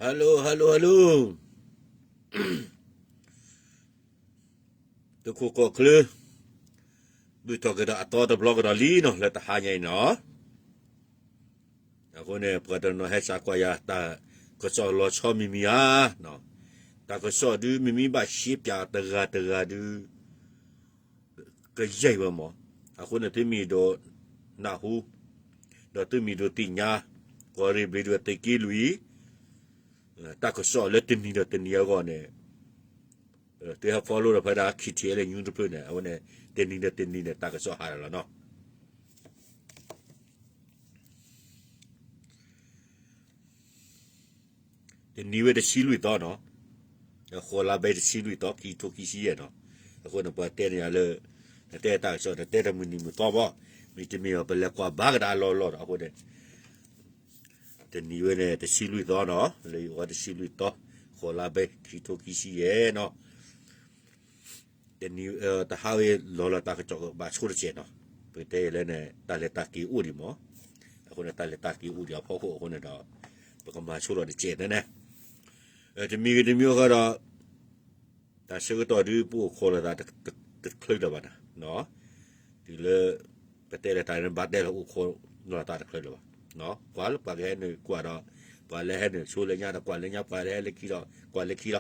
hello hello hello, သုးခိၣ်ကီၢ်ချၢ ဘုၣ်ထီၣ်ကဒီးအသီတဘျီကဒီးလံနီၤ လၢတဟါညါအံၤနီၤ. အဃိန့ၣ် ပှၤတနီၤဟဲစးကွၢ်ယၤ တၢ်ကစီၣ်လီၤဆီမံၤမံၤဧါ, တၢ်ကစီၣ်ဒုးမ့မ့ၢ်ဘၣ်ရှဲပၠးတဂၤတဂၤဒုး ကယဲၢ်ဝဲမး. အဃိန့ၣ် သုမ့ၢ်ဒိးနၢ်ဟူ ဒီးသုမ့ၢ်ဒိးသ့ၣ်ညါ ကီၢ်ရ့ၣ်ဘျ့းဒိၣ်သုးက့လွံၢ် တၢ်ကစီၣ်လၢတနံၤဒီးတနံၤအဂီၢ်န့ၣ် သုဟဲ follow ဒီးဖဲဒၣ် KTLA News တဖျၢၣ်န့ၣ် အဝဲန့ၣ် တနံၤဒီးတနံၤန့ၣ် တၢ်ကစီၣ်ဟးထီၣ်လီၤနီၤ. တနံၤဝဲတဆံလွံၢ်သီနီၤ, ဃိးလါဘဲတဆံလွံၢ်သီ ခံထိခံဆံယဲၢ်နီၤ. အဃိန့ၣ် ပှၤတဲန့ၢ်ယၤလၢ နတဲတၢ်ကစီၣ် နတဲတမုၢ်နံၤမုၢ်သီဘၣ်, မ့တမ့ၢ်ဘၣ် ပလဲၤကွၢ်ဘၣ်ကဒါအလီၢ်လီၢ်ဒီး အဃိန့ၣ် တနံၤဝဲန့ၣ် တဆံလွံၢ်သီနီၤ, လၢယအိၣ်ဝဲတဆံလွံၢ်သီ, ဃိးလါဘဲ ခံထိခံဆံယဲၢ်နီၤ. တနံၤ တဟါဝဲလီၤလီၤတၢ်ကစီၣ်ကဘၣ်ဆိတစဲးနီၤ, ပကတဲလၢန့ၣ် တၢ်လဲၤတၢ်က့ၤအိၣ်ဒံးမး, အဃိန့ၣ် တၢ်လဲၤတၢ်က့ၤအိၣ်ဒံးအဖီခိၣ်အဃိန့ၣ်ဒီး ပကမၤဆိလီၤတစဲးန့ၣ်န့ၣ်, တမံၤဂ့ၤတမံၤဂ့ၤဒီး တၢ်ဆၢကတီၢ်ဒုးပအိၣ်ခိးလိာ်သးတချုးလၢၤဘၣ်နီၤ, တုၤလၢ ပတဲလၢတၢ်န့ၣ် ဘၣ်တဲလီၤအိၣ်ခိးလိာ်သးတချုးလၢၤဘၣ်, ကွၢ်လၢပှၤကဟဲနုာ်ကွၢ်ဒီး ပှၤလၢဟဲနုာ်ဆိလၢညါဒီးကွၢ်လၢညါ ပှၤလၢဟဲလၢခံဒီးကွၢ်လၢခံလီၤ.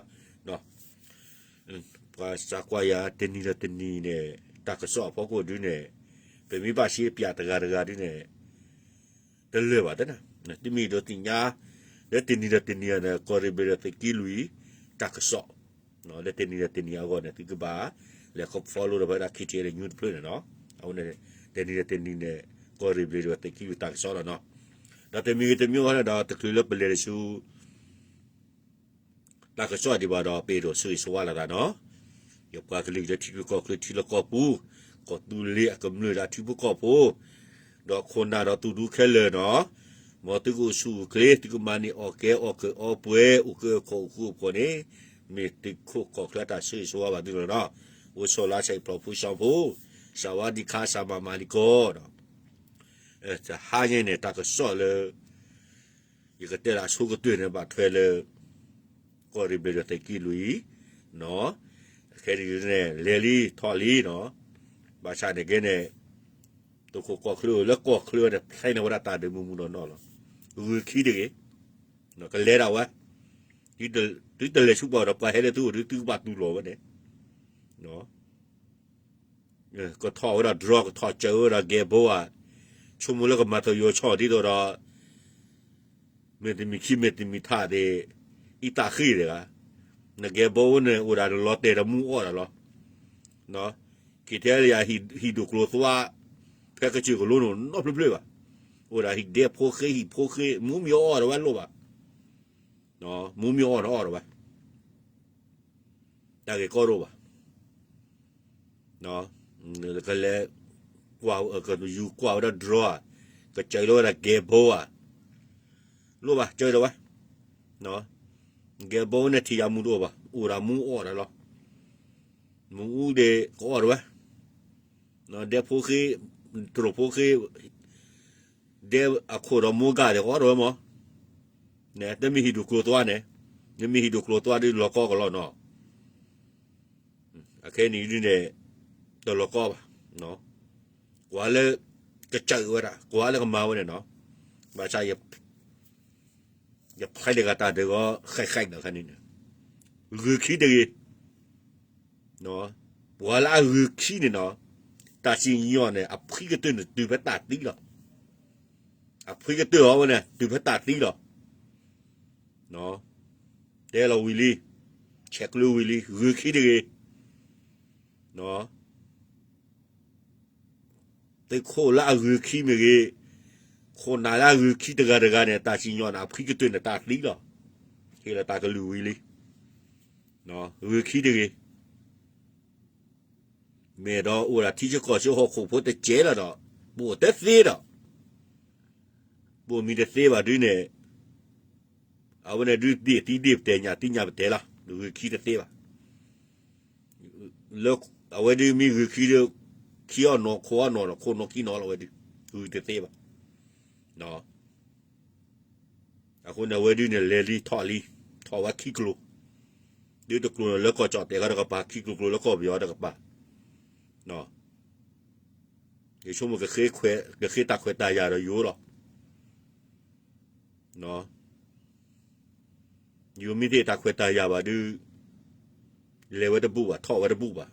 ပှၤစးကွၢ်ယၤတနံၤဒီးတနံၤန့ၣ် တၢ်ကစီၣ်အဖီခိၣ်ဒုးန့ၣ် ပမ့ၢ်ဘၣ်ရှဲပၠးတဂၤတဂၤဒုးန့ၣ် တလၢာ်ဘၣ်တဲနီၤ, သုမ့ၢ်ဒိးသ့ၣ်ညါ လၢတနံၤဒီးတနံၤန့ၣ် ကီၢ်ရ့ၣ်ဘျ့းဒိၣ်သုးက့လွံၢ် တၢ်ကစီၣ် လၢတနံၤဒီးတနံၤအဂီၢ်န့ၣ် သုကဘၣ်လဲၤ follow ဒီးဖဲဒၣ် KTLA News တဖျၢၣ်န့ၣ်နီၤ, အဃိန့ၣ် တနံၤဒီးတနံၤန့ၣ် ကီၢ်ရ့ၣ်ဘျ့းဒိၣ်သုးက့လွံၢ်တၢ်ကစီၣ်လီၤနီၤ. ဒီးတမံၤဂ့ၤတမံၤဂ့ၤန့ၣ်ဒီး တချုးလၢပလဲၤတဆူ တၢ်ကစီၣ်ဒံးဘၣ်ဒီး ပအဲၣ်ဒိးဆိၣ်ဂ့ၤဆိၣ်ဝါလိာ်သးနီၤ, ယပှၤကလုာ်လၢထံဂုၤကီၢ်ဂၤ ထံလီၢ်ကီၢ်ပူၤ, ကီၢ်သူလ့ၤအကမျၢၢ်ဒီးထံဖိကီၢ်ဖိ ဒီးခိၣ်နၢ်ဒီးသူၣ်ဒူခဲလၢာ်နီၤ, မ်သုကအိၣ်ဆူၣ်အိၣ်ချ့ သုကမၤန့ၢ်အီၣ်ကဲအီၣ်ကၢအီပှဲၤ အိၣ်ကၢခီၣ်အိၣ်ဃူအိၣ်ဖိးန့ၣ် မ့ၢ်သုးခိၣ်ကီၢ်ချၢတၢ်ဆိၣ်ဂ့ၤဆိၣ်ဝါဘၣ်သုလီၤနီၤ. အိၣ်ဆီလါဆဲးဖျိးဖိဆှီဖိ, စဝါဒံခါ စၢ်မၤမၤလံကီးနီၤ. တဟါညါန့ၣ် တၢ်ကစီၣ်လၢ ယကတဲလၢအဆိကတၢၢ်န့ၣ် ဘၣ်ထွဲလၢ ကီၢ်ရ့ၣ်ဘျ့းဒိၣ်သုးက့လွံၢ်နီၤ, ခဲအံၤန့ၣ် လဲၤလံထီၣ်လံနီၤ, ဘၣ်ဆၣ်န့ၣ်ကဲန့ၣ် သုးခိၣ်ကီၢ်ချၢ လၢကီၢ်ချၢန့ၣ် ဖျဲန့ၢ်ဝဲဒၣ်တၢ်ဒုးမုၢ်မုၢ်နီၢ်နီၢ်လီၤ. ဂုၤခံတဂ့ၤ, ကလဲၤဒၣ်ဝဲ, သုတလဲၤဆူပှၢ်ဒီး ပှၤဟဲလၢသုအိၣ်ဒီး သုကဘၣ်တူၢ်လိာ်ဝဲန့ၣ် ကထီၣ်ဝဲဒၣ် drone ကထီၣ်စၢၤဝဲဒၣ် ကဲဘိဧါ, ဆိကမိၣ်လၢကမၤသယီၤဆီၣ်ဒ်သိးဒီး မ့ၢ်တမံၤခံမ့ၢ်တမံၤထးသ့ၣ် အံသးဃ့တဂၤ, နကဲဘိန့ၣ် အိၣ်ဒၣ်နလီၤတဲာ်ဒီးမူအီၣ်ဒၣ်လီၤ. က့ၤထဲလၢယၤဟံၣ်ဒိၣ်ကျိၤသွါ ဖဲကစၢၢ်ကလိန့ၣ်နီတဖျၢၣ်ဖျၢၣ်ဘၣ်, အိၣ်ဒၣ်ဟံၣ်ဒဲဖိဃ့ ဟံၣ်ဖိဃ့ မူမ့ၢ်အီၣ်အီၣ်တဝဲလိၣ်ဘၣ်, မူမ့ၢ်အီၣ်န့ၣ်အီၣ်တဝဲ တၢ်ဂ့ၢ်ကီဒိၣ်ဘၣ်, ကလဲၤ ကွၢ် ကယူၤကွၢ်ဝဲဒၣ် drone ဧါ, ကစၢၤလၢဝဲဒၣ် ကဲဘိဧါ, လိၣ်ဘၣ် စၢၤလၢၤဝဲ, ကဲဘိန့ၣ်ထံၣ်ယၤမူတအိၣ်ဘၣ်, အိၣ်ဒၣ်မူအီၣ်ဒၣ်လီၤ, မူအူဒ့ၣ်ကအီၣ်တဝဲ, ဒဲဖိဃ့, တရိၣ်ဖိဃ့, ဒဲအခိၣ်ဒီးမိၢ်ဂၤဒဲးကအီၣ်တဝဲမး, တမ့ၢ်ဟံၣ်ဒိၣ်ကျိၤသွါန့ၣ်, နမ့ၢ်ဟံၣ်ဒိၣ်ကျိၤသွါဒ်လီၤကီကလီနီၤ, အခဲအံၤဒ်န့ၣ် တလီၤကီဘၣ်, ကွၢ်လၢကစၢၤဝဲဒၣ် ကွၢ်လၢကမၤဝဲန့ၣ်နီၤ, ဘၣ်ဆၣ် ယဖျဲလီၤက့ၤတၢ်ဒုးဂီၤဃဲးဃဲးဒီးခါန့ၣ်, ဂုၤခံတဂ့ၤ, ပှၤလၢအဂုၤခံန့ၣ်နီၤ, တၢ်စံၣ်ညီၣ်န့ၣ် အဖှံကတၢၢ်န့ၣ် တုၤဖဲတၢ်သံလီၤ, အဖှံကတၢၢ်အီၤဝဲန့ၣ် တုၤဖဲတၢ်သံလီၤ, တဲလီၤဝံၤလံ, ဆဲးကျၢဝံၤလံ ဂုၤခံတဂ့ၤ, သုးခိၣ်လၢအဂုၤခံမ့ၢ်ဂ့ၤ, ခိၣ်နၢ်လၢအဂုၤခံတဂၤတဂၤန့ၣ် တၢ်စံၣ်ညီၣ်န့ၣ် အဖှံကတၢၢ်န့ၣ် တၢ်သံလီၤ, ဟ့ၣ်လီၤတၢ်ကလုၢ်ဝံၤလံ, ဂုၤခံတဂ့ၤ, မ့ၢ်ဒီးအိၣ်ဒၣ်ထံဆၢကီၢ်ဆၢဟီၣ်ခိၣ်ဖိတစဲးလီၤဒီး, ပအိၣ်တသ့ဒီး, ပအိၣ်မံၤတသ့ဘၣ်ဒ်န့ၣ်, အဝဲန့ၣ်ဒုးဒ့ၣ်သံဒ့ၣ်ပတဲာ်ညၣ်သံညၣ်ပတဲာ်လီၤ, ဂုၤခံတသ့ဘၣ်. လၢအဝဲဒုးမ့ၢ်ဂုၤခံဒီး, ခံအီၣ်နီၤခိၣ်အီၣ်နီၤဒီး ခိၣ်နီၤခံနီၤလီၤဝဲဒုး, ဂုၤတသ့ဘၣ်. အဃိန့ၣ် အဝဲဒုးန့ၣ် လဲၤလံထီၣ်လံ, ထီၣ်ဝဲခံကျိၤ, ဒ်တကျိၤန့ၣ်လၢကီၢ်ကၠီၣ်တဲာ်ဃီတကပၤ, ခံကျိၤကျိၤလၢကီၢ်ပယီၤတကပၤ, ယဆိကမိၣ် ကဃ့တၢ်ခွဲးတၢ်ယာ်ဒီးယိၤလီၤ. ယိၤမ့ၢ်တဟ့ၣ်တၢ်ခွဲးတၢ်ယာ်ဘၣ်ဒုး လဲၤဝဲတဘူၣ်ဘၣ်, ထီၣ်ဝဲတဘူၣ်ဘၣ်.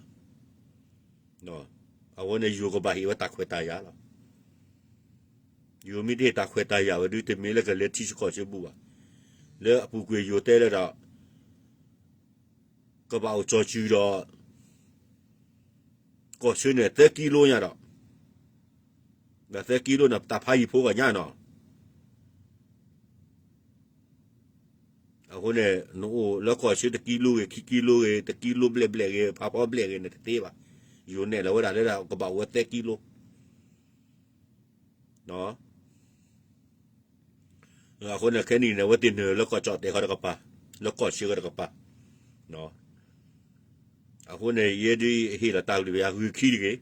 အဝဲန့ၣ်ယိၤကဘၣ်ဟ့ၣ်ဝဲတၢ်ခွဲးတၢ်ယာ်လီၤ. ယိၤမ့ၢ်တဟ့ၣ်တၢ်ခွဲးတၢ်ယာ်ဝဲဒုး တမ့ၢ်လၢကလဲၤထံဆူကီၢ်ဆူဘူၣ်ဘၣ်. လၢအပူၤကွံာ်ယိၤတဲလၢဒီး ကဘၣ်အိၣ်ကၠီၤစုၤဒီး ကီၢ်ဆၢန့ၣ် သၢကံလိညါဒီး, ဒီးသၢကံလိန့ၣ် တၢ်ဖးယံၤဖိဂီၢ်ညါနီၤ. အဃိန့ၣ် နအိၣ်လၢကီၢ်ဆၢတကံလိဂ့ၤ, ခံကံလိဂ့ၤ, တကံလိဘျဲၣ်ဘျဲၣ်ဂ့ၤ, ဖးဖီဘျဲၣ်ဂ့ၤန့ၣ် တသ့ဘၣ်. ယိၤနဲၣ်လီၤဝဲဒၣ်လၢဒၣ်ကဘၣ်အိၣ်ဝဲသၢကံလိ အဃိန့ၣ် ခဲနံၣ်န့ၣ် အဝဲသ့ၣ်နုာ်လၢကီၢ်ကၠီၣ်တဲာ်ဃီတကပၤ, လၢကီၢ်ဆၢဃီတကပၤ. အဃိန့ၣ် ယဲဒုးဟ့ၣ်လီၤတၢ်ကလုၢ်ပယါဂုၤခံတဂ့ၤ,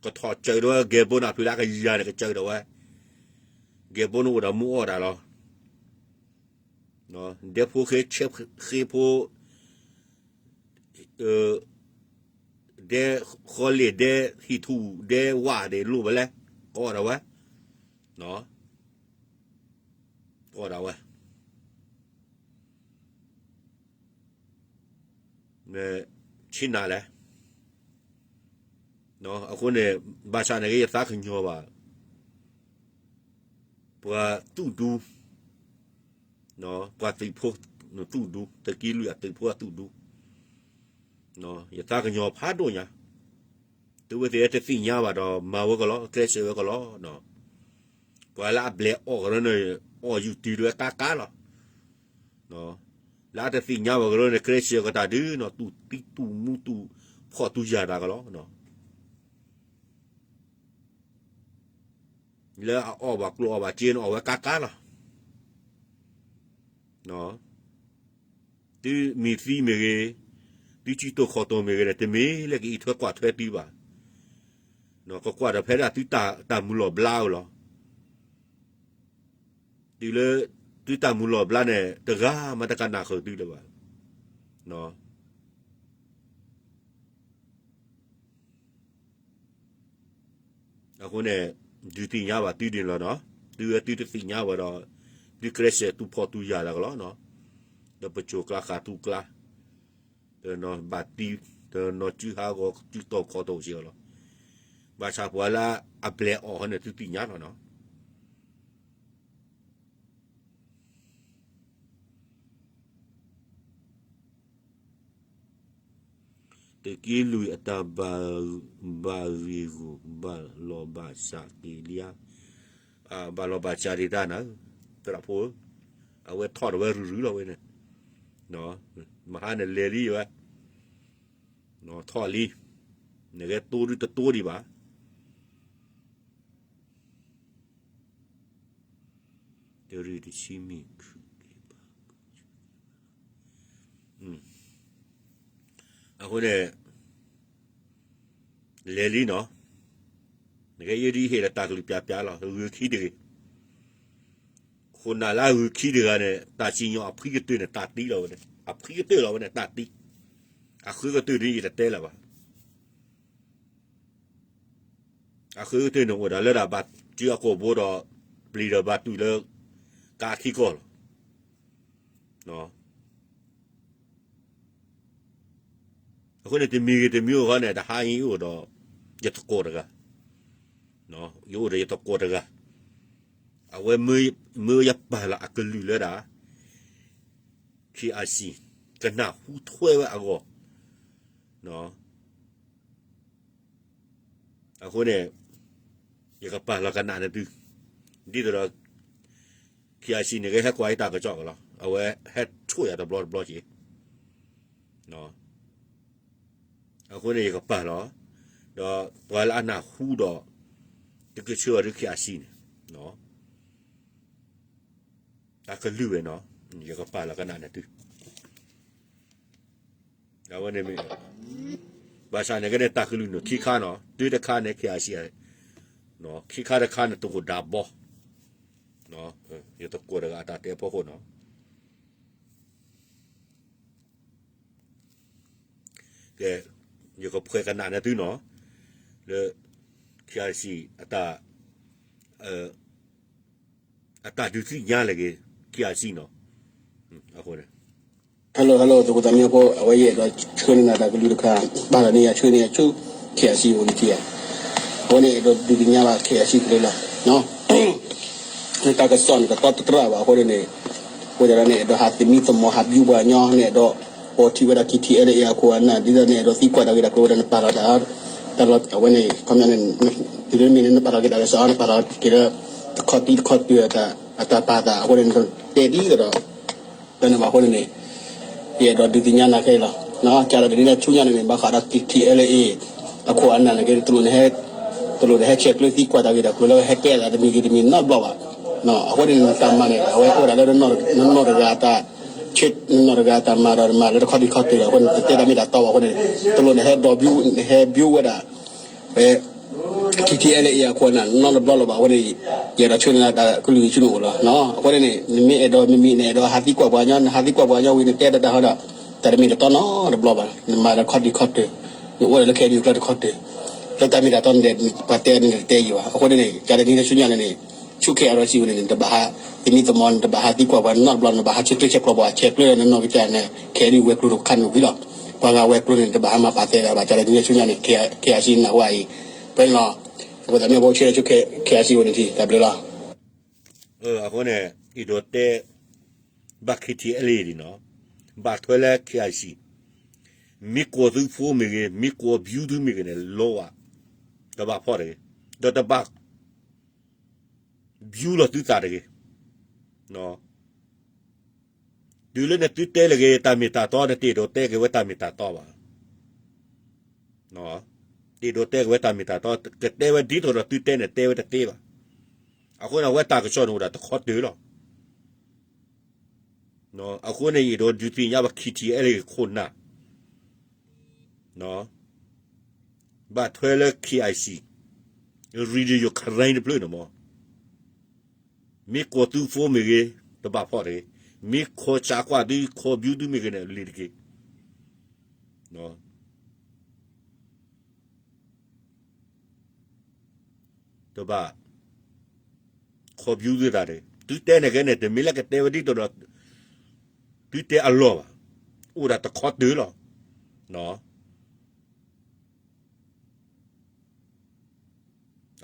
ကထီၣ်စၢၤဒီးဝဲ ကဲဘိနၢ်ဖုလၢအကယၤန့ၣ် ကစၢၤဒီးဝဲ, ကဲဘိနအိၣ်ဒီးမူအီၣ်တၢ်လီၤ. ဒဲဖိဃ့ဆဲဃ့ဖိ ဒဲဃီလ့ၣ် ဒဲဟံၣ်ထူၣ် ဒဲဝၣ်ဒဲးလိၣ်ဝဲလဲၣ်, ကအီၣ်ဒၣ်ဝဲ, ကအီၣ်ဒၣ်ဝဲ, ဆ့နၤလဲၣ်. အဃိန့ၣ် ဘၣ်ဆၣ်န့ၣ်က့ ယသးကညီၤဘၣ် ပှၤသူၣ်ဒူ ပှၤသုးဖိသူၣ်ဒူ, သုးက့လွံၢ်အသုးဖိအသူၣ်ဒူ, ယသးကညီၤဖးဒိၣ်ညါ, သုဝဲသ့ၣ်တသ့ၣ်ညါဘၣ်ဒီး မၤဝဲကလီၤ, ကျဲးစၢးဝဲကလီၤ. ပှၤလၢအဘျဲးအီၣ်ကရၢန့ၣ် အီၣ်ယူၤတုၤလၢကါကါလီၤ. လၢအတသ့ၣ်ညါဘၣ်ကရၢန့ၣ် ကျဲးစၢးကတၢ်ဒုးနီၤ, သူၣ်သံသူၣ်မူသူၣ်ဖှီၣ်သူၣ်ယာ်တၢ်ကလီၤ. လၢအအီၣ်ဘၣ်ကျိၣ်အီၣ်ဘၣ်စ့န့ၣ် အီၣ်ဝဲကါကါလီၤ. သုမ့ၢ်သံမ့ၢ်ဂ့ၤ, သုစုတိာ်ခီၣ်တိာ်မ့ၢ်ဂ့ၤန့ၣ် တမ့ၢ်လၢကအံးထွဲကွၢ်ထွဲသုဘၣ်. ကကွၢ်ဒီးဖဲဒၣ်သုတၢ်မုၢ်လီၢ်ဘျါဧိၤလီၤ. တုၤလၢ သုတၢ်မုၢ်လီၢ်ဘျါန့ၣ် တဂၤမးတကနၣ်ဃုာ်သုလၢၤဘၣ်. အဃိန့ၣ် ဒုးသ့ၣ်ညါဘၣ်သုဒ်န့ၣ်လီၤနီၤ. သုဝဲသုတသ့ၣ်ညါဝဲဒီး သုကျဲးစၢးသူၣ်ဖှီၣ်သူၣ်ယာ်တၢ်ကလီၤနီၤ. ဒီးပစိၤကျါဃာ်သူကျါ, တနီၤဘၣ်တံ, တနီၤစုဟးဂီၤစုတီၢ်ခီၣ်တီၢ်စ့ၢ်ကီးလီၤ. ဘၣ်ဆၣ်ပှၤလၢအဘျဲးအီၣ်ဟီန့ၣ် သုသ့ၣ်ညါလီၤနီၤ. သုးက့လွံၢ်အတၢ်ဘၣ်, ဘၣ်ဂ့ၢ်ဂီၢ်, ဘၣ်လီၤဘၣ်စးက့ၤလံဧါ, ဘၣ်လီၤဘၣ်စးဒံးတၢ်နၤ, သရၣ်ဖိဧၢ, အဝဲထီၣ်ဒီးဝဲရုၢ်ရုၢ်လီၤဝဲန့ၣ်, မဟါန့ၣ်လဲၤလံဝဲ, ထီၣ်လံ, နကဲတိဒုတတိဒံးဘၣ်. တရံးတဆံမ့ၢ်ခုၣ်က့ၤဘၣ်, အဃိန့ၣ် လဲၤလံနီၤ, နကဲယဲဒ်ဟ့ၣ်ဒီးတၢ်ကလုၢ်ပျၢ်ပျၢ်လီၤ, ဂုၤခံတဂ့ၤ, ခိၣ်နၢ်လၢအဂုၤခံတဂၤန့ၣ် တၢ်စံၣ်ညီၣ်အဖှံကတၢၢ်န့ၣ် တၢ်တံလီၤဝဲန့ၣ်, အဖှံကတၢၢ်လီၤဝဲန့ၣ် တၢ်တံ, အဃၢကတၢၢ်ဒ်ယတတဲလၢၤဘၣ်. အဃၢကတၢၢ်န့ၣ်အိၣ်ဒၣ်လၢဒၣ်ဘၣ်စုအကိာ်ဘိဒီး ပျံၤဒီးဘၣ်တုၤလၢကါခံကီၢ်လီၤ. အဃိန့ၣ် တမံၤဂ့ၤတမံၤဂ့ၤဃီန့ၣ် တဟါအံၤအိၣ်ဒီး ယသကိးတဂၤ, ယအိၣ်ဒီးယသကိးတဂၤ, အဝဲမၢယပာ်လီၤအကလုၢ်လၢဒၣ် ခ့ၣ်အၣ်စံၣ် ကနၢ်ဟူထွဲဝဲအဂီၢ် အဃိန့ၣ် ယကပာ်လီၤကနၣ်နသု, ဒ်သိးဒီး ခ့ၣ်အၣ်စံၣ်န့ၣ် ကဟဲကွၢ်ယတၢ်ကစီၣ်ကလီၤ, အဝဲဟဲဆိၣ်ယၤတဘျီတဘျီက့ၤ, အဃိန့ၣ် ယကပာ်လီၤ, ဒီးပှၤလၢအနၢ်ဟူဒီး သုကဆှၢအီၤဒ်ခ့ၣ်အၣ်စံၣ်န့ၣ် အကလုၢ်ဝဲနီၤ, ယကပာ်လီၤကနၣ်နသု, အဝဲန့ၣ်မ့ၢ်, ဘၣ်ဆၣ်န့ၣ်ကဲန့ၣ် တၢ်ကလုၢ်န့ၣ်ခံခါနီၤ, တုၤတခါန့ၣ် ခ့ၣ်အၣ်စံၣ်, ခံခါတခါန့ၣ် တအိၣ်ဒၣ်ဘီ ယသကိးတဂၤအတၢ်တဲအဖီခိၣ်နီၤ. ကဲ, ယကဖှဲးကနၣ်န့ၢ်သုနီၤ, လၢ KIC အတၢ်, အတၢ်ဒုးသ့ၣ်ညါလၢက့ၤ KIC နီၤ, အဃိန့ၣ် Hello, hello, သကိးသးမံဖိ, အဝဲယအဲၣ်ဒိးဆှၢန့ၢ်နၤတၢ်ကလုၢ်တခါ, ဘၣ်လီၤန့ၢ်ယၤဆှၢန့ၢ်ယၤဆူ KIC အိၣ်န့ၣ်ထံၣ်ဧါ, အဝဲန့ၣ်အဲၣ်ဒိးဒုးသ့ၣ်ညါဘၣ် KIC ကလုၢ်လီၤ. နတၢ်ကစီၣ်န့ၣ် တတီတတြၢ်ဘၣ်အဃိန့ၣ်, အဃိသတးန့ၣ် အဲၣ်ဒိးဟးသမံသမိးဟးဘျုးပှၤညီ, နအဲၣ်ဒိးပိာ်ထံၣ်ဝဲဒၣ် KTLA အံၤအခိၣ်အနၢ်, ဒ်သိးနအဲၣ်ဒိးသံကွၢ်တၢ်ဂ့ၢ်တၢ်ကျိၤဝဲဒၣ် နပာ်လီၤတၢ်, တၢ်လီၤအဝဲန့ၣ် ခီပညီန့ၣ်, တုၤမ့ၢ်န့ၣ် နပာ်လီၤက့ၤတၢ်ကစီၣ် နပာ်လီၤက့ၤလၢ တခီတံၢ်တခီတၢၢ် အတၢ်ပာ်သးအဃိန့ၣ် နတဲဒ်သိးဒီး တၢ်န့ၣ်ဘၣ်အဃိန့ၣ်န့ၣ်, ယအဲၣ်ဒိးဒုးသ့ၣ်ညါနၤခဲအံၤလီၤ. ကၢ်ဒီးတနံၤလၢဆူညါန့ၣ်န့ၣ် ဘၣ်ဃးဒီး KTLA အံၤ အခိၣ်အနၢ်န့ၣ်က့ တလိၣ်နဟဲဆဲးကျၢသံကွၢ်တၢ်ဂ့ၢ်တၢ်ကျိၤလၢဟဲကဲအသးတမံၤဂ့ၤတမံၤနီတဘျီဘၣ်. အဃိန့ၣ် နတၢ်မၤန့ၣ် အဝဲအိၣ်ဒၣ်လၢ နနီၢ်တဂၤအတၢ်, နနီၢ်တဂၤအတၢ်မၤဒီးနမၤလၢတခီတံၢ်ခီတၢၢ်လီၤ. အဃိန့ၣ် တတဲတၢ်မ့ၢ်တၢ်တီဘၣ်အဃိန့ၣ်, တလိၣ်နဟဲဒိးဘျုး, နဟဲဘျုးဝဲဒၣ် ဖဲ KTLA အံၤအခိၣ်အနၢ်နီတဘျီလၢၤဘၣ်အဃိန့ၣ်, ယအဲၣ်ဒိးဆှၢန့ၢ်နၤတၢ်ကလုၢ်ဆူနအိၣ်လီၤ. အဃိန့ၣ်န့ၣ် နမ့ၢ်အဲၣ်ဒိးမ့မ့ၢ်နအဲၣ်ဒိးဟးသံကွၢ်ပှၤညီ, နဟးသံကွၢ်ပှၤညီဝံၤနတဲတၢ်တၢ်ဟီဒီး, တၢ်တမ့ၢ်တတီနီတဘျီဘၣ်, နမၤဒီးခီတံၢ်ခီတၢၢ်, နအိၣ်ဒီးလၢခဲအံၤကျဲတခီတၢၢ်, လၢတၢ်မ့ၢ်တၢ်တီန့ၣ် ပှၤတဲန့ၣ်တတဲယံၤဘၣ်. အဃိန့ၣ်န့ၣ် ကၢ်ဒီးတနံၤလၢဆူညါန့ၣ်န့ၣ်, ဆူ KRC ဝဲန့ၣ်န့ၣ် နတဘၣ်ဟးသမံသမိး, နတဘၣ်ဟးသံကွၢ်ပှၤနီတဘျီ, နဘၣ်ဟးဆဲးကျၢဆဲးကျိးပှၤ, ဆဲးကျၢဒီးနနီၢ်ကစၢ်န့ၣ် ခဲအံၤဝဲၤကျိၤတခါန့ၣ်ဝံၤလီၤ. ပှၤဂၤဝဲၤကျိၤန့ၣ် တဘၣ်ဟးမၤပာ်သးဒၣ်ဘၣ်. ကၢ်ဒီးတနံၤလၢဆူညါန့ၣ် KRC နၢ်ဟူအံၤ, ဖဲန့ၣ်လီၤ. အဃိသတးမ့ၢ်ဖိဆှၢဆူ KRC ဝဲန့ၣ်ထံၣ် တၢ်ဘျုးလီၤ. အဃိန့ၣ် အဲၣ်ဒိးတဲ ဘၣ် KTLA ဒ်နီၤ, ဘၣ်ထွဲလၢ KIC, မ့ၢ်ကိးသုဖိမ့ၢ်ဂ့ၤ, မ့ၢ်ကိးဘျုးသုမ့ၢ်ဂ့ၤန့ၣ် လီၤဝဲ, တဘၣ်ဖီၣ်တဂ့ၤ, ဒီးတဘၣ် ဘျုးလီၤသုသးတဂ့ၤ. တုၤလၢနသုတဲလၢက့ၤတၢ်မ့ၢ်တၢ်တီ နတအဲၣ်ဒိးတဲက့ၤဝဲတၢ်မ့ၢ်တၢ်တီဘၣ်. တအဲၣ်ဒိးတဲက့ၤဝဲတၢ်မ့ၢ်တၢ်တီ, ကတဲဝဲဒ်သိးဒီးသုတဲန့ၣ် တဲဝဲတသ့ဘၣ်. အဃိန့ၣ် အဝဲတၢ်ကစီၣ်န့ၣ်အိၣ်ဒၣ်တခီတၢၢ်လီၤ. အဃိန့ၣ် ယအဲၣ်ဒိးဒုးသ့ၣ်ညါဘၣ် KTLA ခိၣ်နၢ် ဘၣ်ထွဲလၢ KIC, Radio Ukraine တဖျၢၣ်န့ၣ်မး, မ့ၢ်ကိးသုဖိမ့ၢ်ဂ့ၤ, တဘၣ်ဖီၣ်တဂ့ၤ, မ့ၢ်ခိးစးကွၢ်သု ခိးဘျုးသုမ့ၢ်ဂ့ၤန့ၣ် လံၤတက့ၢ်. တဘၣ် ခိးဘျုးသုသးတဂ့ၤ. သုတဲန့ၣ်ကဲန့ၣ် တမ့ၢ်လၢကတဲဝဲဒ်သိးဒီး သုတဲအလီၢ်ဘၣ်. အိၣ်ဒၣ်တခီတၢၢ်လီၤ.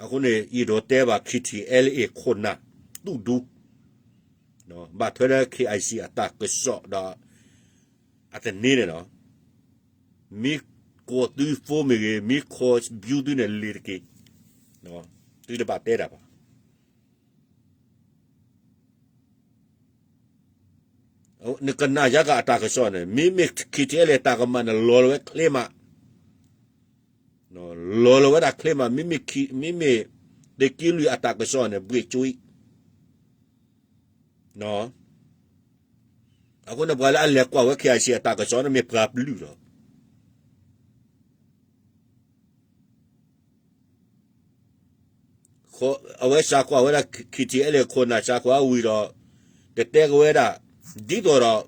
အဃိန့ၣ် ယအဲၣ်ဒိးတဲဘၣ် KTLA ခိၣ်နၢ် သူၣ်ဒူ ဘၣ်ထွဲလၢ KIC အတၢ်ကစီၣ်ဒီး အသန့န့ၣ်လီၤ. မ့ၢ်ကိးသုဖိမ့ၢ်ဂ့ၤ, မ့ၢ်ခိးဘျုးသုန့ၣ် လံၤတက့ၢ်. သုတဘၣ်တဲတၢ်ဘၣ်. နကနၣ်ယါက့ၤအတၢ်ကစီၣ်န့ၣ် မ့မ့ၢ် KTLA တၢ်ကမၣ်န့ၣ် လီၤလီၤဝဲချ့မး, လီၤလီၤဝဲဒၣ်ချ့မး, မ့မ့ၢ် သုးက့လွံၢ်အတၢ်ကစီၣ်န့ၣ် ဘှ့ၣ်ကၠိအံၤ အဃိန့ၣ် ပှၤလၢအလဲၤကွၢ်ဝဲ KIC အတၢ်ကစီၣ်န့ၣ် မ့ၢ်ပှၤပျုၢ်လီၤ. အဝဲစးကွၢ်ဝဲဒၣ် KTLA ခိၣ်နၢ် စးကွၢ်ဝံၤဒီး တတဲက့ၤဝဲဒၣ် ဒ်သိးဒီး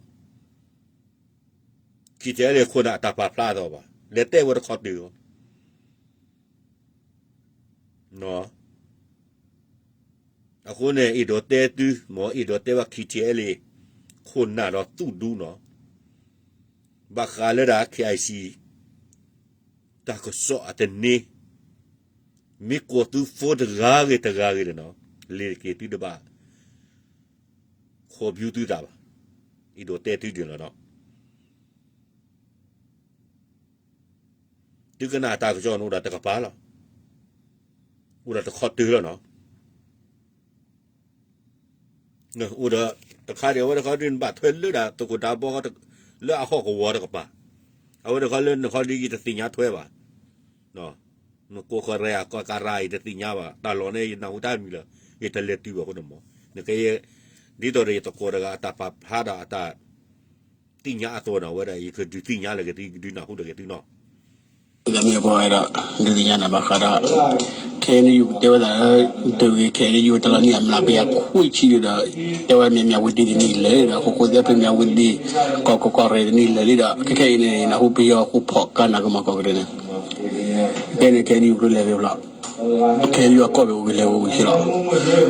KTLA ခိၣ်နၢ်အတၢ်ပာ်ဖျါအသိးဘၣ်, လဲၤတဲဝဲတခီတၢၢ်လီၤ. အဃိန့ၣ် အဲၣ်ဒိးတဲသု မ်အဲၣ်ဒိးတဲဘၣ် KTLA ခိၣ်နၢ်ဒီးသူၣ်ဒူနီၤ, ဘၣ်ဃးလၢဒၣ် KIC တၢ်ကစီၣ်အသန့, မ့ၢ်ကိးသုဖိတဂၤဂ့ၤတဂၤဂ့ၤန့ၣ်နီၤ, လံၤတက့ၢ် သုတဘၣ် ခိးဘျုးသုသးဘၣ်. အဲၣ်ဒိးတဲသုဒ်န့ၣ်လီၤနီၤ. သုကနၣ်တၢ်ကစီၣ်န့ၣ် အိၣ်ဒၣ်တကပၤလီၤ. အိၣ်ဒၣ်တခီတၢၢ်လီၤနီၤ. အိၣ်ဒီးတခါဒံး အဝဲတခီဒ်နဘၣ်ထွဲလၢဒၣ်သကိးတၢ်ဘီ လၢအဟီၣ်ကဝီၤတကပၤ, အဝဲတခီလၢနခီဒ်ယတသ့ၣ်ညါထွဲဘၣ်. နကိးဃီၤရဲၣ်အကီၢ်ကရၢ ယတသ့ၣ်ညါဘၣ်, တၢ်လီၢ်န့ၣ် ယနၢ်ဟူတၢ်မံၤလၢ ယတလဲၤတုၤဘၣ်အဃိန့ၣ်မး, နကဲ ဒ်သိးဒီးယသကိးတဂၤအတၢ်ပာ်ဖျါဒီးအတၢ် သ့ၣ်ညါအသိးန့ၣ် အဝဲဒၣ်ယကဒုးသ့ၣ်ညါလၢက့ၤသု ယကဒုးနၢ်ဟူလၢက့ၤသုနီၤ. ဒီးမ့ၢ်ပှၤဝဲဒီး ဒုးသ့ၣ်ညါနၤဘၣ်ဃးဒီး ခဲအံၤန့ၣ် ယတဲဝဲဒၣ် ဒုးဂ့ၤ ခဲအံၤန့ၣ် ယတလီၤန့ၢ်အမျးကယၤခွံဆံဒီး တဲဝဲမ့ၢ်မၠးဝတံၤတနံၣ်လၢာ်ဒီး ဃိဃိသ့ၣ်ဖဲမၠးဝတံၤ ကီၢ်ကီၢ်ရ့ၣ်တနံၣ်လၢာ်လံဒီး ခဲခဲအံၤန့ၣ် နၢ်ဟူပယီၤဃူဖီၣ်ကါနၤကမၤကီၢ်ကရ့ၣ်န့ၣ် ခဲအံၤန့ၣ် ခဲအံၤန့ၣ် ယကလဲၤဂ့ၤဖျီၣ် ခဲအံၤန့ၣ် အကီၢ်ပ့ၤအိၣ်ဂ့ၤလဲၤအိၣ်ဂ့ၤလီၤ.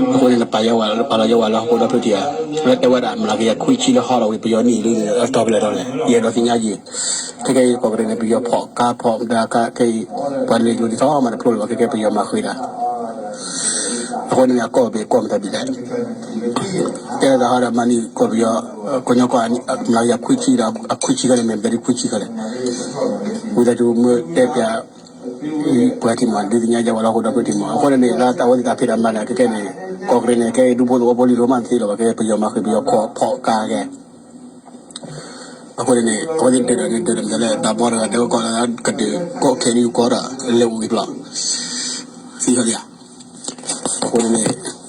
အဃိန့ၣ် နပာ်ယၤဝဲ ပာ်လီၤယၤဝဲလၢဟီၣ်ခိၣ်ဒီဖျၢၣ်ထံဧါ, လၢတဲဝဲဒၣ် မျးကယၤခွံဆံလၢဟီၣ်လီၤဝံၤ ပယီၤန့ၢ်လံ အတီၤဖဲလဲၣ်တီၤလဲၣ် ယအဲၣ်ဒိးသ့ၣ်ညါယံၤ, ခဲခဲအံၤ ကီၢ်ကရ့ၣ်န့ၣ် ပယီၤဖီၣ်ကါဖီၣ်မတၤကါခဲအံၤ ပှၤလဲၤယိၤဒ်သိးမးတဖျိလၢၤဘၣ် ခဲခဲပယီၤမၤဃ့တၢ် အဃိန့ၣ် အကီၢ်ပ့ၤကီၢ်မတၤဒ်လဲၣ်, တဲဒၣ်ဟီဒီးမၤန့ၢ်ကီၢ်ပယီၤ ကညီကီၢ် မျးကယၤခွံဆံဒီး အခွံဆံခဲလၢာ် မ့ၢ်မတၤဒ်ခွံဆံခဲလၢာ်, ဝံသးစူၤမ့ၢ်တဲပျး ပှၤထံၣ်မး ဒုးသ့ၣ်ညါယၤဝဲလၢဟီၣ်ခိၣ်ဒီဖျၢၣ်ထံၣ်မး အဃိန့ၣ်န့ၣ် လၢတၢ်ဝဲသ့ၣ်တၢ်ဖံးတၢ်မၤန့ၣ် ခဲခဲန့ၣ် ကီၢ်ကရ့ၣ်န့ၣ် ခဲအံၤဒူဖိသဝီဖိလံၤရိမးတသ့လၢၤဘၣ် ခဲပယီၤမၤဃ့ပယီၤဖီၣ်ကါခဲ အဃိန့ၣ်န့ၣ် အဝဲသ့ၣ်ဒုးဒီးန့ၣ် ဒုးဒီးမတၤလဲၣ် တၢ်ဘီတဂၤတဲဝဲကီးလၢကဒုး ကီၢ်ခဲအံၤကီးဒီး လဲၤအိၣ်ဂ့ၤဖျီၣ် သ့ၣ်ညါလံဧါ, အဃိန့ၣ်န့ၣ်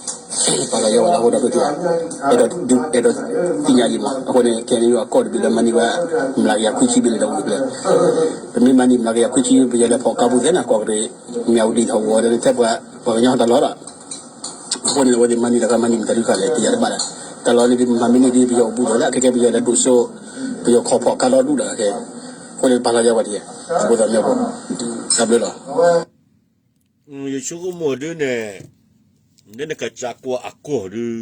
ပာ်လီၤယၤဝဲလၢဟီၣ်ခိၣ်ဒီဖျၢၣ်ထံၣ်ဧါ, အဲၣ်ဒိးသ့ၣ်ညါလံမး အဃိန့ၣ် ခဲအံၤအကီၢ်တဘ့ၣ်လၢမၤန့ၢ်ဝဲ မျးကယၤခွံဆံဘ့ၣ်န့ၣ်ဒီးအိၣ်ဂ့ၤဖျီၣ်, ပမ့ၢ်မၤန့ၢ်မျးကယၤခွံဆံ ပယီၤလဲၤဖီၣ်ကါပူၤသ့ၣ်န့ၣ် ကီၢ်ကရ့ၣ် မၠးဝတံၤထီၣ်ဝီၤဒီး နထဲပှၤ ပှၤကညီတၢ်လီၤဒီး အဃိန့ၣ် အဝဲသ့ၣ်မၤန့ၢ်တၢ်ခါမၤန့ၢ်မတၤဒုးခါလဲၣ် ပယီၤတဘၣ်လဲၣ်, တၢ်လီၤန့ၣ် ပမၤမ့ၢ်န့ၢ်ဒ်ပယီၤအိၣ်ဘူးဒီးလၢ ခဲခဲပယီၤလဲၤဒိၣ်စိ ပယီၤခီၣ်ဖီၣ်ကါလီၤဒူၣ်ဒီးခဲ, အဃိန့ၣ် ပာ်လီၤယၤဝဲဒ် ဖိသၣ်မၠိဖိ တၢ်ဘျုးလီၤ. ယဆိကမိၣ်ဒ်န့ၣ် လၢနကစၢ်ကွၢ်အကီၢ်ဒုး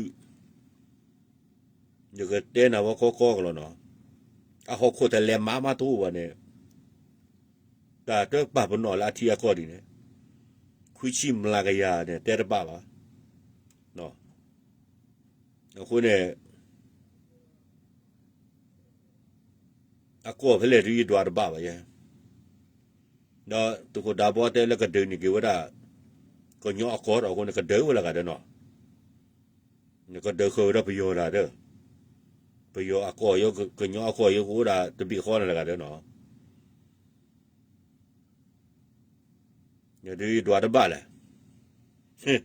ယကတဲနၤဝဲကီကီကလီၤနီၤ, အဟီၣ်ခိၣ်တလဲၤမၤမးတအိၣ်ဘၣ်န့ၣ် တၢ်တပာ်ပနီၣ်လၢအထံအကီၢ်ဒ်န့ၣ် ခွံဆံမျးကယၤန့ၣ် တဲတဘၣ်ဘၣ်. အဃိန့ၣ် အကီၢ်ဖဲလဲၣ်ဒုးယဒွးတဘၣ်ဘၣ်ယဲ, ဒီးသုးခိၣ်ဒးဘီတဲလၢကဒုးန့ၢ်က့ၤဝဲဒၣ် ကညီအကီၢ်ဒီးအဃိန့ၣ် ကဒုးဝဲလၢဂၤဒၢနီၤ, နကဒုးဃုာ်ဝဲဒၣ်ပယီၤတၢ်ဒီး ပယီၤအကီၢ် ကညီအကီၢ် ယကအိၣ်ဒၣ်တဘ့ၣ်ဃီန့ၣ်လၢဂၤဒၢနီၤ ဒုးယဒွးတဘၣ်လဲၣ်,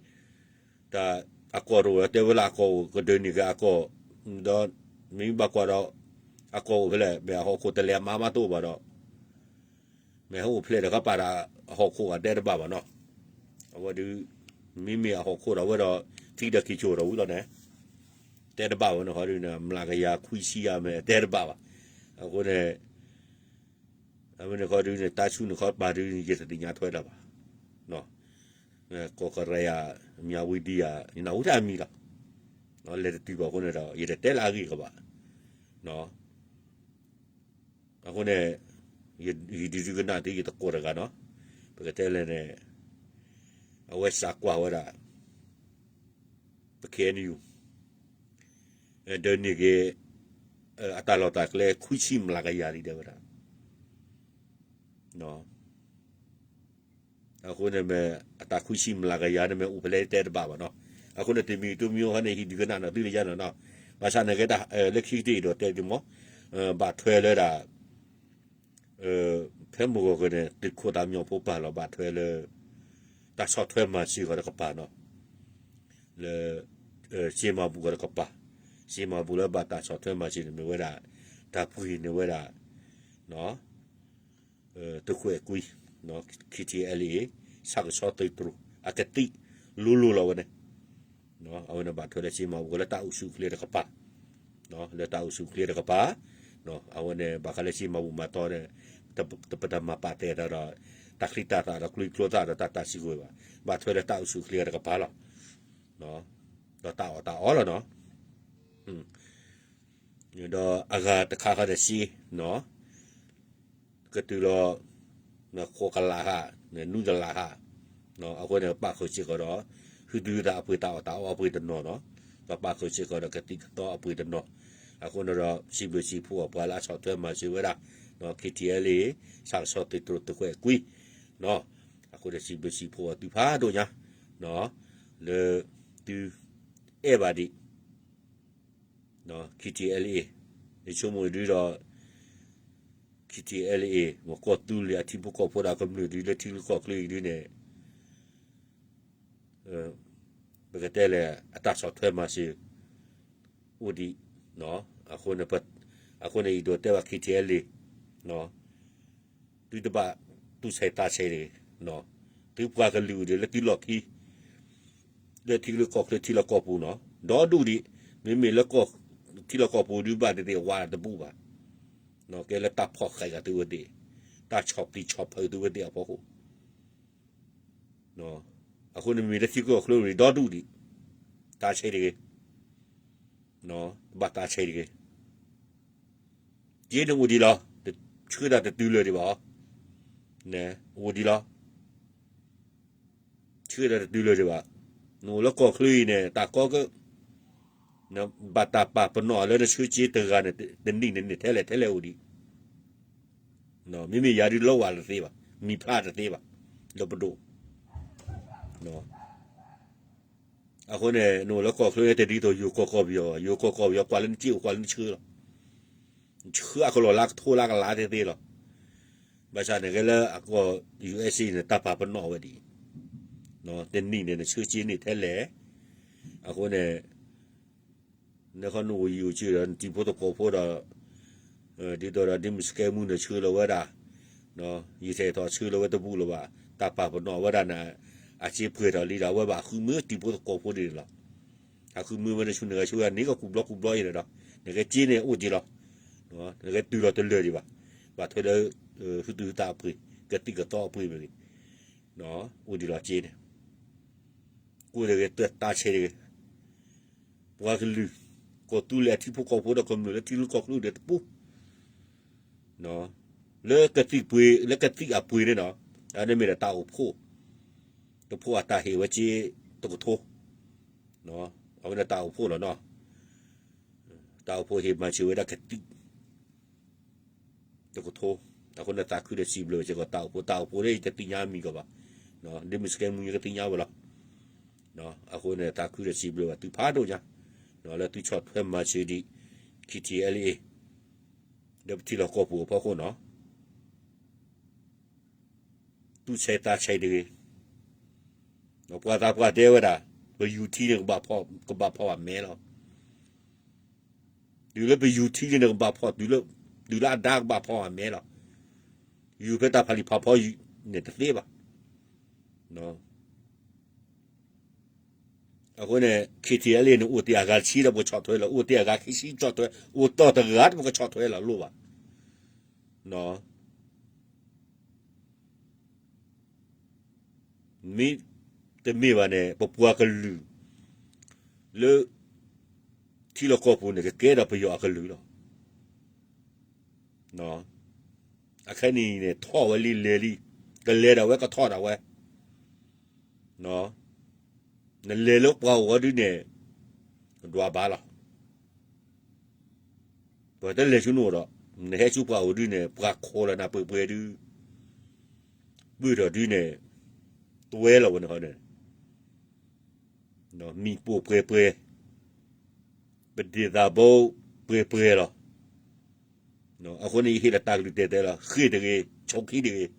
တၢ်အကီၢ်တအိၣ် တဲဝဲလၢအကီၢ်အိၣ် ကဒုးန့ၢ်က့ၤအကီၢ်, ဒီးမ့ၢ်ဘၣ်ကွၢ်ဒီး အကီၢ်အိၣ်ဖဲလဲၣ် မ့ၢ်အဟီၣ်ခိၣ်တလဲၤမၤမးတအိၣ်ဘၣ်ဒီး မ့ၢ်ဟဲအိၣ်ဖျဲၣ်ဒီးကပာ်တၢ်အဟီၣ်ခိၣ်အတဲတဘၣ်ဘၣ်နီၤ, အဝဲဒုး မ့မ့ၢ်အဟီၣ်ခိၣ်ဒီးဝဲဒီး သံဒီးခံဆိဒီးဝံၤလီၤန့ၣ် တဲတဘၣ်ဝဲန့ၣ်ခီဒုးန့ၣ် မျးကယၤခွံဆံယၤမ့ၢ်တဲတဘၣ်ဘၣ်, အဃိန့ၣ် အဝဲန့ၣ်ခီဒုးန့ၣ် တၢ်ဆူၣ်န့ၣ်ခီပာ်ဒုး ယတသ့ၣ်ညါထွဲတၢ်ဘၣ်, ကီၢ်ကရ့ၣ်ယၤ မၠးဝတံၤယၤ ယနၢ်ဟူတၢ်အမံၤလီၤ, လဲၤတတုၤဘၣ်အဃိန့ၣ်ဒီး ယတတဲလၢအဂ့ၢ်ကဘၣ်, အဃိန့ၣ် ယဒုးဒုကနၣ်သု ယတကိးတဂၤနီၤ, ပကတဲလဲၣ်န့ၣ် အဝဲစးကွၢ်ဝဲဒၣ် ပ K N U ဒုးန့ၢ်က့ၤ အတၢ်လီၢ်တၢ်ကျဲခွံဆံမျးကယၤလံ တဲဝဲဒၣ်, အဃိန့ၣ်မ့ၢ် အတၢ်ခွံဆံမျးကယၤန့ၣ်မ့ၢ်အိၣ်ဖဲလဲၣ်တဲတဘၣ်ဘၣ်နီၤ, အဃိန့ၣ် တမံၤတမံၤဟီန့ၣ် ဟံးဒုးကနၣ်နီၤသုလၢယါနီၤနီၤ, ဘၣ်ဆၣ်န့ၣ်ကဲတၢ်လၢခံကတၢၢ်အံၤဒီးတဲဒ်မး ဘၣ်ထွဲလၢဒၣ် ဖဲမုၢ်ဂီၤကန့ၣ် သုးခိၣ်သးမံဖိပာ်လီၤဘၣ်ထွဲလၢ တၢ်ဆီၣ်ထွဲမၤစၢၤဂီၤတကပၤနီၤ, လၢ စ့မၤဘူၣ်ဂီၤတကပၤ, စ့မၤဘူၣ်လၢဘၣ်တၢ်ဆီၣ်ထွဲမၤစၢၤန့ၣ်မ့ၢ်ဝဲဒၣ် တၢ်ပှ့ၤန့ၢ်ဝဲဒၣ် သုးခွဲးကွံ K T L A ဆၣ်ကဆီသုးတြိၤ အကသံၣ်လိၤလိၤလီၤဝဲန့ၣ် အဝဲန့ၣ်ဘၣ်ထွဲလၢစ့မၤဘူၣ်လၢတၢ်အိၣ်ဆူၣ်အိၣ်ချ့တကပၤ, လၢတၢ်အိၣ်ဆူၣ်အိၣ်ချ့တကပၤ, အဝဲန့ၣ်ဘၣ်ဃးလၢစ့မၤဘူၣ်မၤတီၢ်န့ၣ် ပတမၤပာ်တဲာ်တၢ်ဒီး တၢ်ချံတၢ်သၣ်ဒီးကျိချံကျိသၣ်ဒီးတၢ်တၢ်စံးကဝဲၤဘၣ်, ဘၣ်ထွဲလၢတၢ်အိၣ်ဆူၣ်အိၣ်ချ့တကပၤလီၤ, ဒီးတၢ်အီၣ်တၢ်အီလီၤနီၤ ဒီးအဂၤတခါခီဒီးစ့ ကတုၤလီၤ ဃိးကလးဟး နွံကလးဟး, အဃိန့ၣ် ပာ်ဃုာ်စ့ၢ်ကီးဒီး ဟုသူၣ်အသးအပှ့ၤ တၢ်အီၣ်တၢ်အီအပှ့ၤတနီၤနီၤ, ဒီးပာ်ဃုာ်စ့ၢ်ကီးဒီးကသံၣ်ကသီအပှ့ၤတနီၤ, အဃိန့ၣ်ဒီး စံးဘျုးစံးဖှိၣ်အပှၤလၢအဆီၣ်ထွဲမၤစၢၤဝဲဒၣ် K T L A ဆၣ်ကဆီသုးတြိၤသုးခွဲးကွံ အဃိန့ၣ်စံးဘျုးစံးဖှိၣ်အီၤသုဖးဒိၣ်ညါ လၢသုအဲၣ်ဘၣ်ဒံး K T L A ယဆိကမိၣ်ဒုဒီး K T L A မ့ၢ်ကီၢ်သူလ့ၤအထံဖိကီၢ်ဖိဒီးကမျၢၢ်ဒုလၢထံချၢကီၢ်ချၢအံၤဒုန့ၣ် ပကတဲလဲၣ် အတၢ်ဆီၣ်ထွဲမၤစၢၤ အိၣ်ဒံး, အဃိန့ၣ် အဃိန့ၣ် ယဒိးတဲဘၣ် K T L A သုတဘၣ်သူၣ်ဆဲးသးဆဲးတဂ့ၤ, သုပှၤကလုာ်ဒ်လၢသုလီၢ်ခံ လၢထံလၢကီၢ်ချၢထံလီၢ်ကီၢ်ပူၤနီၤ, ဒီဒူၣ်ဒံး, မ့မ့ၢ်လၢကီၢ်ထံလီၢ်ကီၢ်ပူၤဒုးဘၣ်တသ့ၣ်ဝါတဘူၣ်ဘၣ်, ကဲလၢတၢ်ဖီၣ်ဃာ်ဂၤသုဝဲသ့ၣ်, တၢ်ဆီၣ်ပျံၤဆီၣ်ဖုးသုဝဲသ့ၣ်အဖီခိၣ်, အဃိန့ၣ်မ့ၢ်လၢထံကီၢ်ချၢဝံၤဒီဒူၣ်ဒံး, တၢ်ဆဲးတဂ့ၤ, ဘၣ်တၢ်ဆဲးတဂ့ၤ က့န့ၣ်အိၣ်ဒံးလီၤ, ဆှၢတၢ်တတုၤလၢာ်ဒံးဘၣ်, အိၣ်ဒံးလီၤ, ဆှၢတၢ်တတုၤလၢာ်ဒံးဘၣ်, နအိၣ်လၢကီၢ်ချၢအံၤန့ၣ် တၢ်ကီကၢ, ဘၣ်တၢ်ပာ်ပနီၣ်လၢနဆှၢစ့တဂၤန့ၣ် တနံၣ်န့ၣ်န့ၣ် ထဲလဲၣ်ထဲလဲၣ်အိၣ်ဒံး, မ့မ့ၢ်ယၤဒုးလီဝဲတသ့ဘၣ်, မံၤဖျါတသ့ဘၣ်, လၢပဒိၣ် အဃိန့ၣ် နအိၣ်လၢကီၢ်ချၢတဒ်သိးယိၤကီၢ်ကီၢ်ပယီၤ, ယိၤကီၢ်ကီၢ်ပယီၤ ကွၢ်လၢနစ့အိၣ်ကွၢ်လၢနဆှၢလီၤ, နဆှၢအကလီၢ်လၢကထိလၢကလးတသ့လီၤ, ဘၣ်ဆၣ်န့ၣ်ကဲလၢအကီၢ် ယူၣ်အ့စ့ န့ၣ် တၢ်ပာ်ပနီၣ်ဝဲဒ်အံၤ, တနံၣ်န့ၣ် နဆှၢစ့န့ၣ်ထဲလဲၣ်, အဃိန့ၣ် နခီနအိၣ်ယံၤအိၣ်ဆံးဒီး နတံၤဖိသကိးဖိဒီး ဒ်သိးဒီးဒ်မုၢ်စကဲမူန့ၣ်ဆှၢလီၤဝဲဒၣ်, ယံာ်ထီၣ်ယံာ်ထီၣ်ဆှၢလီၤဝဲတဘူၣ်လၢၤဘၣ်, တၢ်ပာ်ပနီၣ်ဝဲဒၣ်န့ၣ် အစ့ပှဲၤထီၣ်လံဒီး အဝဲဘၣ်ဃုမ့ၢ်တံၤဖိသကိးဖိဒ်န့ၣ်လီၤ, ဟးဃုမ့ၢ်ဝဲနဆူၣ်နဂဲၤဆူၣ်ဝဲန့ၣ် ကကူးဘျီကူးဘျီအံၤန့ၣ်ဒီး နကဲစ့န့ၣ်အိၣ်က့ၤလီၤ, နကဲတုၤလီၤတလၢာ်ဒံးဘၣ်, ဘၣ်ထွဲလၢ ဟုသူၣ်ဟုသးအပှ့ၤ ကသံၣ်ကသီအပှ့ၤမ့ၢ်ဂ့ၤ, အိၣ်ဒံးလီၤစ့န့ၣ် ကိၣ်တဂ့ၤ တၢ်ဆဲးတဂ့ၤ, ပှၤကလုာ် ကီၢ်သူလ့ၤအထံဖိကီၢ်ဖိဒီးကမျၢၢ်လၢထံလၢကီၢ်ချၢဒီးတပူၤ, လၢကသံၣ်ပှ့ၤ လၢကသံၣ်အပှ့ၤန့ၣ်နီၤ, အန့ၣ်မ့ၢ်ဒီးတၢ်အိၣ်ဖှိၣ်, တဖိအတၢ်ဟ့ၣ်ဝဲစ့တကထိ, အဝဲန့ၣ်တၢ်အိၣ်ဖှိၣ်လီၤနီၤ, တၢ်အိၣ်ဖှိၣ်ဟ့ၣ်မၤစၢၤဝဲဒၣ်ကသံၣ် တကထိ, အဃိန့ၣ်သးခုဒီးစံးဘျုးစ့ၢ်ကီးတၢ်အိၣ်ဖှိၣ်, တၢ်အိၣ်ဖှိၣ်န့ၣ် ယတသ့ၣ်ညါမံၤကီးဘၣ်, ဒ်မုၢ်စကဲမူယကသ့ၣ်ညါဝဲလီၤ, အဃိန့ၣ်သးခုဒီးစံးဘျုးဘၣ်သုဖးဒိၣ်ညါ, လၢသုဆီၣ်ထွဲမၤစၢၤဒံး ခံထံၣ်အဲလ့ၣ်အ့ၣ် လၢပထံလီၢ်ကီၢ်ပူၤအဖီခိၣ်နီၤ, သူၣ်ဆဲးသးဆဲးတဂ့ၤ, ပှၤသးပှၢ်တဲဝဲဒၣ်, ပယူၤထံန့ၣ် ကဘၣ်ဖီၣ်မဲလီၤ, တုၤလၢပယူၤထံန့ၣ် ကဘၣ်ဖီၣ်, တုၤလၢအဒါကဘၣ်ဖီၣ်အမဲလီၤ, ယူၤဖဲတၢ်ဖးလံာ်ဖးဖီန့ၣ်တသ့ဘၣ်, အဃိန့ၣ် ခံထံၣ်အဲလ့ၣ်န့ၣ် အိၣ်တ့ၢ်အဂၤတဆံဒီးပကဆီၣ်ထွဲလီၤ, အိၣ်တ့ၢ်အဂၤခံဆံဆီၣ်ထွဲ, အိၣ်တီၢ်တဂၤဒီးပကဆီၣ်ထွဲလီၤလိၣ်ဘၣ်, မ့တမ့ၢ်ဘၣ်န့ၣ် ပပှၤကလုာ် လၢ ထံလီၢ်ကီၢ်ပူၤန့ၣ် ကကဲဒီးပယီၤအကလုာ်လီၤ, အခဲနံၤန့ၣ် ထီၣ်ဝဲလံလဲၤလံ, ကလဲၤဒၣ်ဝဲကထီၣ်ဒၣ်ဝဲ, နလဲၤလၢပှၤအိၣ်ဝဲဒုန့ၣ် ဒွးဘၣ်လီၤ, ပှၤတလဲၤဆူနအိၣ်ဒီး နဟဲဆူပှၤအိၣ်ဒုန့ၣ် ပှၤခိးလီၤနၤပှဲၤပှဲၤဒု, ပုၢ်ထီၣ်ဒုန့ၣ် တွဲလီၤဝဲန့ၣ်ဃီန့ၣ်, မံၤပိာ်ပှဲၤပှဲၤ, ပဒ့ၣ်သးဘိပှဲၤပှဲၤလီၤ, အဃိန့ၣ် ယဟ့ၣ်လီၤတၢ်ကလုၢ်တဲတဲလီၤ, ဃ့ၢ်တဂ့ၤ, ဆိခံတဂ့ၤ,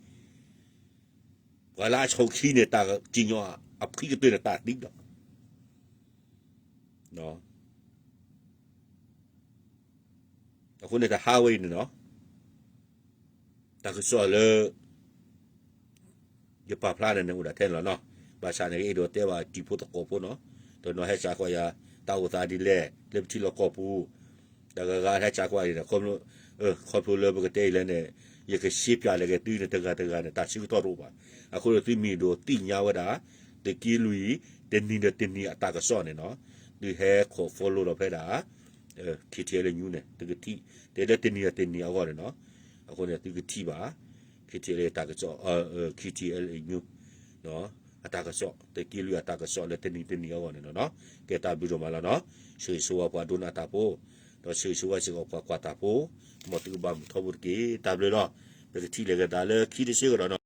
ပှၤလၢအဆိခံန့ၣ် တၢ်စံၣ်ညီၣ်အဖှံကတၢၢ်န့ၣ်တၢ်သံလီၤ. အဃိန့ၣ်တဟါဝဲအံၤန့ၣ်နီၤ, တၢ်ကစီၣ်လၢ ယပာ်ဖျါန့ၣ်န့ၣ်အိၣ်ဒၣ်ထဲန့ၣ်လီၤနီၤ, ဘၣ်ဆၣ်န့ၣ် ယအဲၣ်ဒိးတဲဘၣ်တံၤဖိသကိးဖိနီၤ, တနီၤဟဲစးကွၢ်ယၤ တၢ်အိၣ်သးဒ်လဲၣ် လၢပထံလီၢ်ကီၢ်ပူၤ, တဂၤဂၤဟဲစးကွၢ်အံၤန့ၣ် ခီဖျိလၢပကတဲအံၤလဲၣ်န့ၣ် ယကရှင်းပြလဲၣ်က့ၤသုန့ၣ် တဂၤတဂၤန့ၣ် တၢ်ဆၢကတီၢ်တအိၣ်ဘၣ်, အဃိန့ၣ်သုမ့ၢ်ဒိးသ့ၣ်ညါဝဲဒၣ် သုးက့လွံၢ် တနံၤဒီးတနံၤအတၢ်ကစီၣ်န့ၣ်နီၤ, သုဟဲခိး follow လီၤဖဲဒၣ် ခံထံၣ်အဲလ့ၣ် news န့ၣ် သုကထံၣ် တဲလၢတနံၤဒီးတနံၤအဂီၢ်န့ၣ်နီၤ, အဃိန့ၣ်သုကထံၣ်ဘၣ် ခံထံၣ်အဲလ့ၣ်တၢ်ကစီၣ်, ခံထံၣ်အဲလ့ၣ် news အတၢ်ကစီၣ် သုးက့လွံၢ်အတၢ်ကစီၣ်လၢတနံၤတနံၤအဂီၢ်န့ၣ်လီၤနီၤ, ကဲတၢ်ဘျုးဒိၣ်မးလီၤနီၤ, ဆၢဂ့ၤဆၢဝါပှၤဒိကနၣ်တၢ်ဖိ, ဒီးဆၢဂ့ၤဆၢဝါစ့ၢ်ကီးပှၤကွၢ်တၢ်ဖိ, မ်သုကဘၣ်မုာ်ထီဘိတက့ၢ်, တၢ်ဘျုးလီၤ, ပကထံၣ်လိာ်က့ၤသးလၢခံတဆၢကဒီးနီၤ.